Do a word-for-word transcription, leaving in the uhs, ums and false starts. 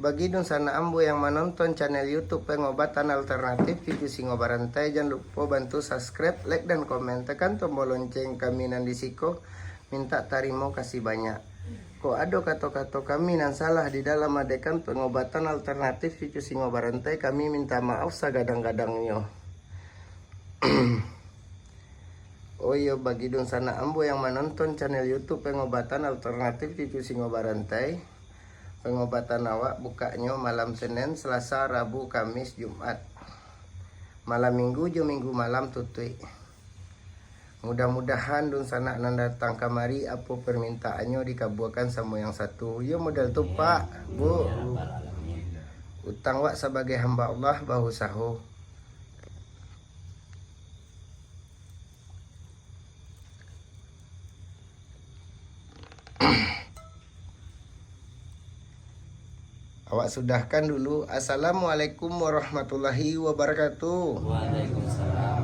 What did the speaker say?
Bagi dunsanak ambo yang manonton channel YouTube Pengobatan Alternatif Cucu Singo Barantai, jan lupo bantu subscribe, like, dan komen. Tekan tombol lonceng kami nan di siko, minta tarimo kasih banyak. Kok ado kato-kato kami nan salah di dalam adekan pengobatan alternatif cucu singo barantai, kami minta maaf sagadang-gadangnyo. Oh iyo, bagi dunsanak ambo yang manonton channel YouTube Pengobatan Alternatif Cucu Singo Barantai, pengobatan awak bukaknyo malam Senin, Selasa, Rabu, Kamis, Jumat. Malam Minggu jo Minggu malam tutuik. Mudah-mudahan dunsanak nan datang kamari, apo permintaannyo dikabuakan samo yang satu. Yo model tu, Pak, Bu. Utang wak sabagai hamba Allah, bausaho. Awak sudahkan dulu. Assalamualaikum warahmatullahi wabarakatuh. Waalaikumsalam